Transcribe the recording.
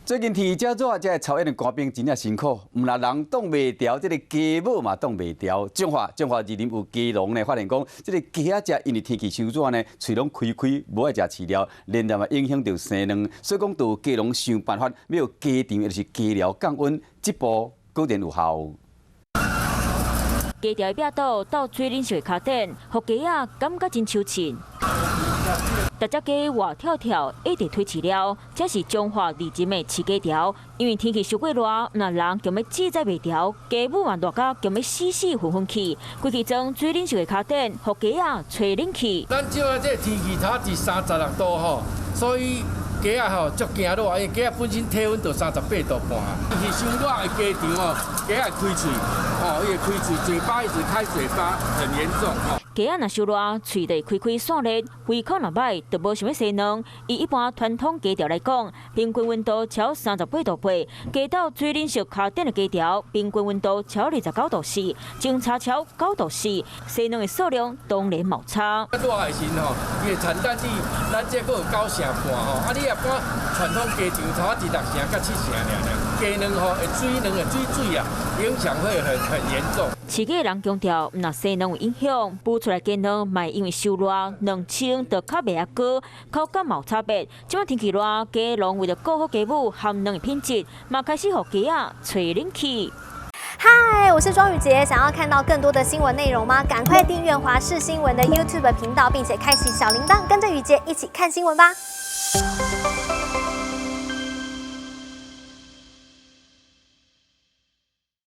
最近天氣遮熱，這个抽煙的官兵真正辛苦，毋但人擋袂牢，這个雞母嘛擋袂牢。彰化彰化二林有雞農呢，發現講，這个雞仔食因為天氣傷熱呢，喙攏開開，無愛食飼料，連帶嘛影響著生卵，所以講著有雞農想辦法，欲雞場抑是雞寮降溫，這步果然有效。雞條的壁倒鬥水冷式的跤頂，予雞仔感覺真舒適。逐隻雞活跳跳，一直推飼料，這是彰化二林的飼雞條。因為天氣傷過熱，毋但人強欲志在袂牢，雞母嘛熱甲強欲死死昏昏去。規氣裝水冷式的跤頂，予雞仔吹冷氣。咱這擺這個天氣頭佇36度吼，所以雞仔吼足驚熱，因為雞仔本身體溫就38.5度。天氣傷熱的雞場吼，雞仔會開喙，吼，伊會開喙，嘴巴一直開嘴巴，很嚴重吼。雞仔若傷熱，喙就會開開散熱，胃口若䆀，就無想欲生卵。以一般傳統雞條來講，平均溫度超38.8度，雞鬥水冷式跤頂的雞條，平均溫度超29.4度，相差超9度C，生卵的數量當然嘛有差。熱的時吼，伊的產蛋率咱這閣有9成半吼，啊你若講傳統雞場差不多6成佮7成爾爾，雞卵吼會水卵會水水啊，影響會很嚴重。飼雞的人強調，毋但生卵有影響，孵出來雞卵嘛會因為傷熱，卵清就較袂遐高，口感嘛有差別。這擺天氣熱，雞農為著顧好雞母含卵的品質，嘛開始予雞仔吹冷氣。嗨，我是莊宇傑，想要看到更多的新聞內容嗎？趕快訂閱華視新聞的 YouTube 頻道，並且開啟小鈴鐺，跟着宇傑一起看新聞吧。